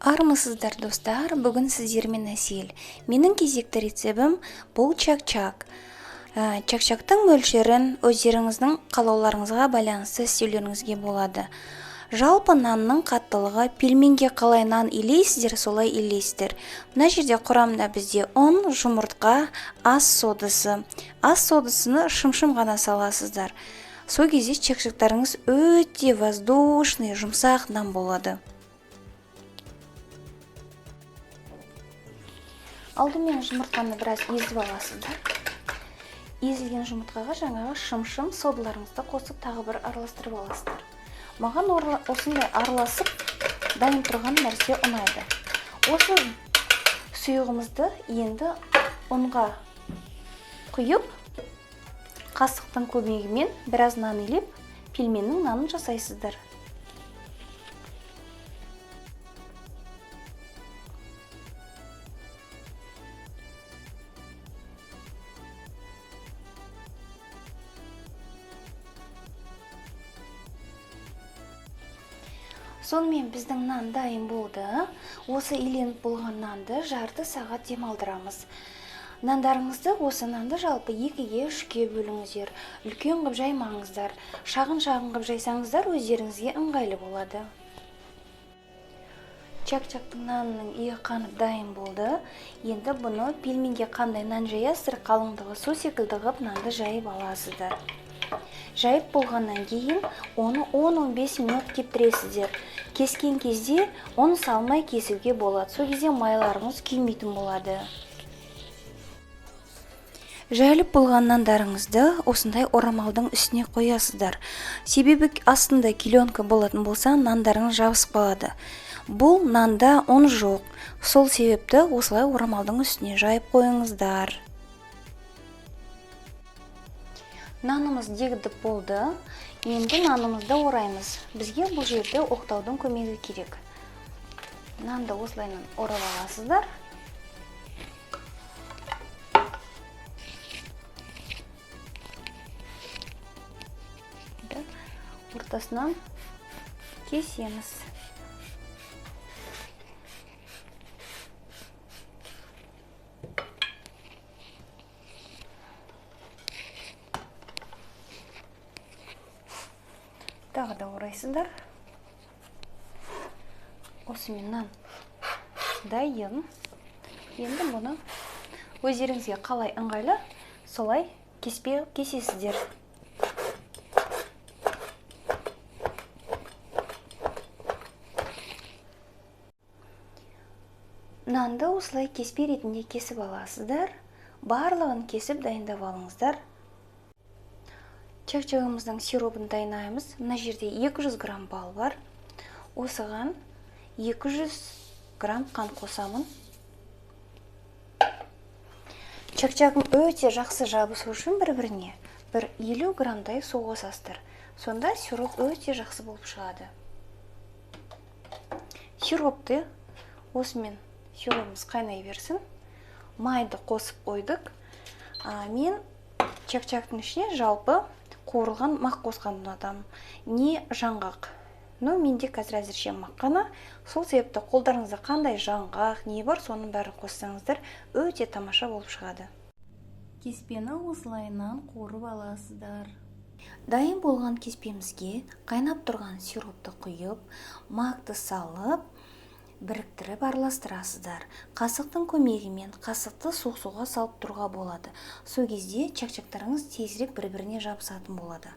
Армысыздар, достар! Бүгін сіздермен Әсел. Менің кезекті рецебім бұл чак-чак. Чак-чактың мөлшерін өздеріңіздің қалауларыңызға байланысты істеулеріңізге болады. Жалпы нанның қаттылығы пельменге қалай нан илейсіздер, солай илейсіздер. Мына жерде құрамында бізде ұн, жұмыртқа, ас содасы. Ас содасыны шымшым ғана саласыздар. Сол кезде чак-чактарыңыз өте воздушный, жұмсақ нан болады. Алдымен жұмыртқаны біраз езіп аласыздар. Езілген жұмыртқаға жаңағы шымшым содаларыңызды қосып тағы бір араластырып аласыздар. Маған осындай араласып дайын тұрған нәрсе ұнайды. Осы сұйығымызды енді ұнға құйып, қасықтың көмегімен біраз нан илеп, пельменнің нанын жасайсыздар. Сонымен біздің нан дайын болды. Осы иленіп болған нанды жарты сағат демалдырамыз. Нандарыңызды, осы нанды жалпы 2-ге, 3-ке бөліңіздер. Үлкен қып жаймаңыздар. Шағын-шағын қып жайсаңыздар өздеріңізге ыңғайлы болады. Чак-чактың нанының иі қанып дайын болды. Енді бұны пельменге қандай нан жаясыздар, қалыңдығы су секілді қып нанды жайып аласыздар. Жайып болғаннан кейін оны 10-15 минут кептіресіздер. Кескен кезде ұн салмай кесуге болады. Сол кезде майларыңыз күймейтін болады. Жайылып болған нандарыңызды осындай орамалдың үстіне қоясыздар. Себебі астында киленка болатын болса, нандарыңыз жабысып қалады. Бұл нанда ұн жоқ. Сол себепті осылай орамалдың үстіне жайып қойыңыздар. Нанымыз дегдіп болды. Енді нанымызды ораймыз. Бізге бұл жерде оқтаудың көмегі керек. Нанды осылайынан орап аласыздар. Ортасынан кесеміз. Тағы да орайсыздар. Осымен нан дайын. Енді бұны өздеріңізге қалай ыңғайлы, солай кеспе кесесіздер. Нанды осылай кеспе ретінде кесіп аласыздар. Барлығын кесіп дайындап алыңыздар. Чак-чагымыздың сиробын дайындаймыз. Мына жерде 200 грамм бал бар. Осыған 200 грамм қант қосамын. Чак-чагым өте жақсы жабысу үшін бір-біріне бір 50 граммдай су қосасыздар. Сонда сироп өте жақсы болып шығады. Сиропты осымен сиробымыз қайнай берсін. Майды қосып қойдық. Мен чак-чактың ішіне жалпы қуырылған мақ қосқанды ұнатамын. Не жаңғақ. Но менде қазір әзірше мақ қана. Сол себепті қолдарыңызда қандай жаңғақ, не бар, соның бәрін қоссаңыздар өте тамаша болып шығады. Кеспені осылайынан қуырып аласыздар. Дайын болған кеспемізге қайнап тұрған сиропты құйып, мақты салып, біріктіріп араластырасыздар. Қасықтың көмегімен қасықты суық суға салып тұруға болады. Сол кезде чак-чактарыңыз тезірек бір-біріне жабысатын болады.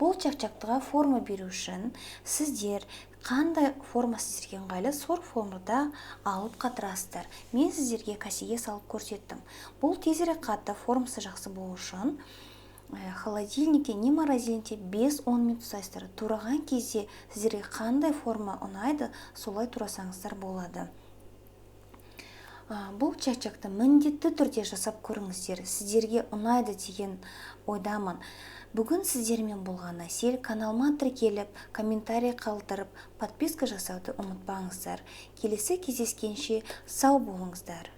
Бұл чак-чактыға форма беру үшін сіздер қандай форма сіздерге ыңғайлы, сол формада алып қатырасыздар. Мен сіздерге кәсеге салып көрсеттім. Бұл тезірек қатты, формасы жақсы болу үшін холодильникте, не морозильникте 5-10 минут ұстайсыздар. Тураған кезде сіздерге қандай форма ұнайды, солай турасаңыздар болады. Бұл чак-чакты міндетті түрде жасап көріңіздер. Сіздерге ұнайды деген ойдамын. Бүгін сіздермен болған Әсел. Каналыма тіркеліп, комментарий қалдырып, подписка жасауды ұмытпаңыздар. Келесі кездескенше сау болыңыздар.